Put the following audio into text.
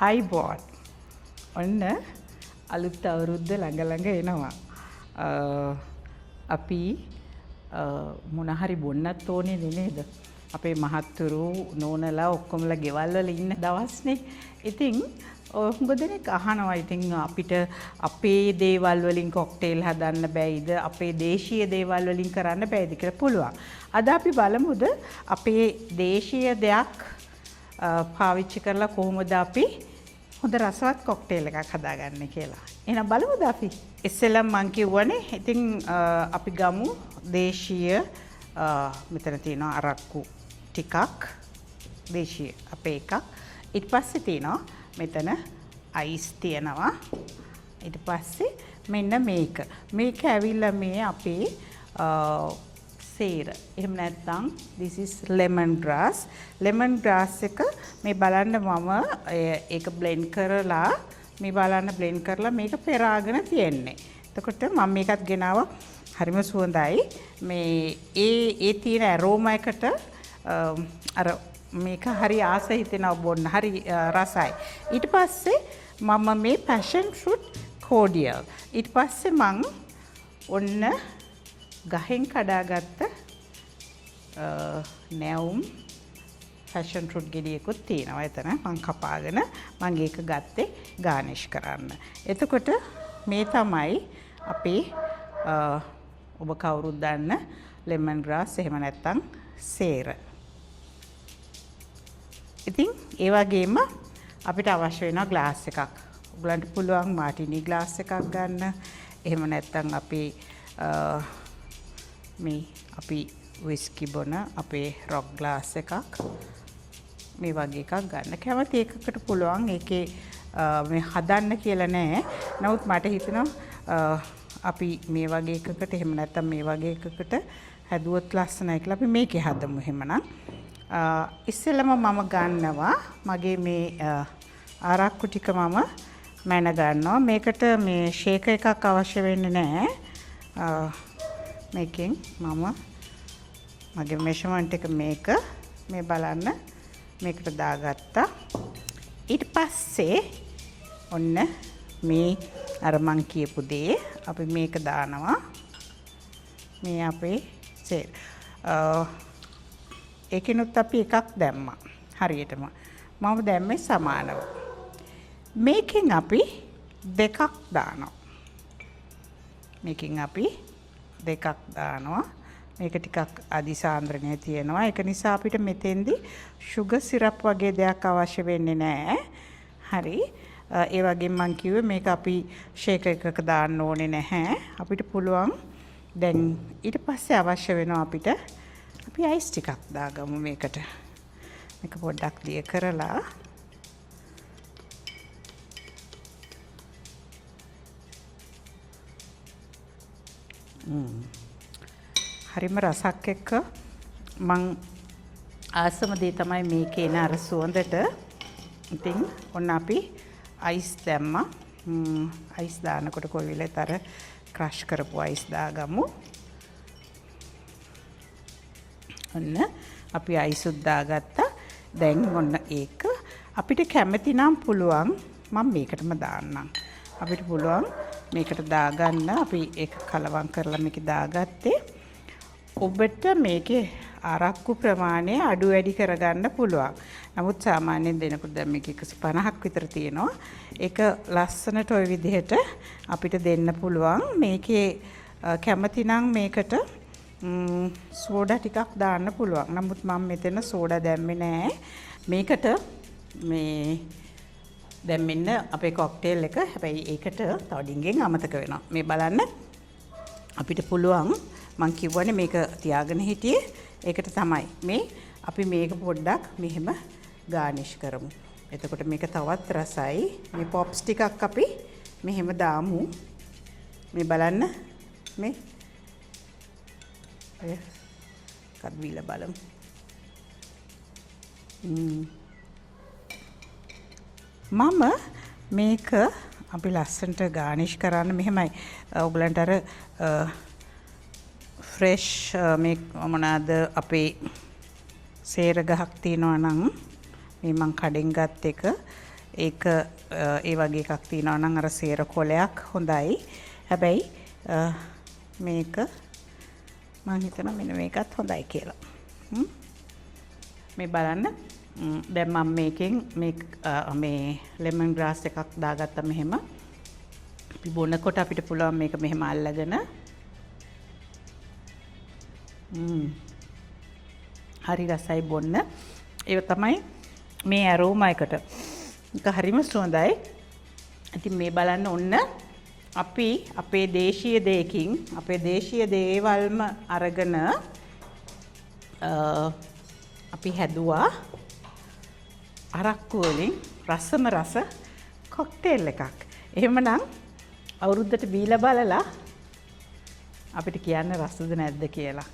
අයිබෝන්. ඔන්න අලුත් අවුරුද්ද ළඟ ළඟ එනවා. අපි මොන හරි බොන්නත් ඕනේ නේද? අපේ මහත්තුරු නෝනලා ඔක්කොමලා ගෙවල් වල ඉන්න දවස්නේ. ඉතින් හුඟ දෙනෙක් අහනවා ඉතින් අපිට අපේ දේවල් වලින් කොක්ටේල් හදන්න බැයිද? අපේ දේශීය දේවල් වලින් කරන්න බැයිද කියලා. පුළුවන්. අද අපි බලමුද අපේ දේශීය දෙයක් පාවිච්චි කරලා කොහොමද අපි හොඳ රසවත් කොක්ටේල් එකක් හදාගන්නේ කියලා. එහෙනම් බලමුද අපි? ඉස්සෙල්ලම මං කිව්වනේ ඉතින් අපි ගමු දේශීය මෙතන තියෙනවා අරක්කු ටිකක් දේශීය අපේ එකක්. ඊට පස්සේ තියෙනවා මෙතන අයිස් තියෙනවා. ඊට පස්සේ මෙන්න මේක. මේක ඇවිල්ලා මේ අපේ සේර. එහෙම නැත්නම් this is lemon grass. Lemon grass එක මේ බලන්න මම ඒක බ්ලෙන්ඩ් කරලා මේ බලන්න බ්ලෙන්ඩ් කරලා මේක පෙරාගෙන තියෙන්නේ. එතකොට මම මේකත් ගෙනාවා. හරිම සුවඳයි. මේ ඒ තියෙන ඇරෝමා එකට අර මේක හරි ආස හිතෙනවා බොන්න. හරි රසයි. ඊට පස්සේ මම මේ පැෂන් ෆෘට් කෝඩියල්. ඊට පස්සේ මං ඔන්න ගහෙන් කඩාගත්ත නැවුම් පැෂන් ෆෘට් ගෙඩියකුත් තියෙනවා එතන. මං කපාගෙන මං ඒක ගත්තේ ගානිෂ් කරන්න. එතකොට මේ තමයි අපේ ඔබ කවුරුත් දන්න ලෙමන් ග්‍රාස් එහෙම නැත්නම් සේර. ඉතින් ඒ වගේම අපිට අවශ්‍ය වෙනවා ග්ලාස් එකක්. ඔයගලන්ට පුළුවන් මාටිනි ග්ලාස් එකක් ගන්න. එහෙම නැත්නම් අපි මේ අපි විස්කි බොන අපේ රොක් ග්ලාස් එකක් මේ වගේ එකක් ගන්න. කැමති එකකට පුළුවන්. ඒකේ මේ හදන්න කියලා නෑ. නමුත් මට හිතෙනවා අපි මේ වගේ එකකට එහෙම නැත්නම් මේ වගේ එකකට හැදුවොත් ලස්සනයි කියලා. අපි මේකේ හදමු එහෙමනම්. ඉස්සෙල්ලම මම ගන්නවා මගේ මේ ආරක්කු ටික මම මැන ගන්නවා. මේකට මේ ෂේකර් එකක් අවශ්‍ය වෙන්නේ නෑ. මේකෙන් මම මගේ මෙෂර්මන්ට් එක මේක මේ බලන්න මේකට දාගත්තා. ඊට පස්සේ ඔන්න මේ අර මං කියපු දේ අපි මේක දානවා. මේ අපේ සේර්. ඒකිනුත් අපි එකක් දැම්මා. හරියටම. මම දැම්මේ සමානව. මේකෙන් අපි දෙකක් දානවා. මේකෙන් අපි දෙකක් දානවා. මේක ටිකක් අධිසාන්ද්‍රණය තියෙනවා. ඒක නිසා අපිට මෙතෙන්දි ෂුගර් සිරප් වගේ දෙයක් අවශ්‍ය වෙන්නේ නෑ. හරි. ඒ වගේම මං කිව්වේ මේක අපි ෂේකර් එකක දාන්න ඕනේ නැහැ. අපිට පුළුවන් දැන් ඊට පස්සේ අවශ්‍ය වෙනවා අපිට අපි අයිස් ටිකක් දාගමු මේකට. මේක පොඩ්ඩක් දිය කරලා හරිම රසක් එක්ක මං ආසම දේ තමයි මේකේ එන අර සුවඳට. ඉතින් ඔන්න අපි අයිස් දැම්මා. අයිස් දානකොට කොයි වෙලෙත් අර ක්‍රෂ් කරපු අයිස් දාගමු. ඔන්න අපි අයිසුත් දාගත්තා. දැන් ඔන්න ඒක අපිට කැමති නම් පුළුවන් මම මේකටම දාන්නම්. අපිට පුළුවන් මේකට දාගන්න. අපි ඒක කලවම් කරලා මේක දාගත්තේ. ඔබට මේකේ අරක්කු ප්‍රමාණය අඩු වැඩි කරගන්න පුළුවන්. නමුත් සාමාන්‍යයෙන් දෙනකොට දැන් මේක 150ක් විතර තියෙනවා. ඒක ලස්සනට ওই විදිහට අපිට දෙන්න පුළුවන්. මේකේ කැමති නම් මේකට සෝඩා ටිකක් දාන්න පුළුවන්. නමුත් මම මෙතන සෝඩා දැම්මේ නෑ. මේකට මේ දැන් මෙන්න අපේ කොක්ටේල් එක. හැබැයි ඒකට තව ඩිංගෙන් අමතක වෙනවා. මේ බලන්න අපිට පුළුවන් මං කිව්වනේ මේක තියාගෙන හිටියේ. ඒකට තමයි මේ අපි මේක පොඩ්ඩක් මෙහෙම ගානිෂ් කරමු. එතකොට මේක තවත් රසයි. මේ පොප්ස් ටිකක් අපි මෙහෙම දාමු. මේ බලන්න මේ ඔය එකක් බීලා බලමු. මම මේක අපි ලස්සනට ගානිෂ් කරන්න මෙහෙමයි. ඔයගලන්ට අර ෆ්‍රෙෂ් මේ මොනවාද අපේ සේර ගහක් තියෙනවා නම් මේ මං කඩෙන් ගත්ත එක. ඒක ඒ වගේ එකක් තියෙනවා නම් අර සේර කොලයක් හොඳයි. හැබැයි මේක මං හිතනවා මෙන්න මේකත් හොඳයි කියලා. මේ බලන්න, දැන් මම මේකෙන් මේ මේ ලෙමන් ග්‍රාස් එකක් දාගත්තා මෙහෙම. අපි බොනකොට අපිට පුළුවන් මේක මෙහෙම අල්ලගෙන. හරි රසයි බොන්න. ඒක තමයි මේ ඇරෝමා එකට. ඒක හරිම සුවඳයි. ඉතින් මේ බලන්න, ඔන්න අපි අපේ දේශීය දෙයකින්, අපේ දේශීය දේවල්ම අරගෙන අපි හැදුවා අරක්කු වලින් රසම රස කොක්ටේල් එකක්. එහෙමනම් අවුරුද්දට බීලා බලලා අපිට කියන්න රසද නැද්ද කියලා.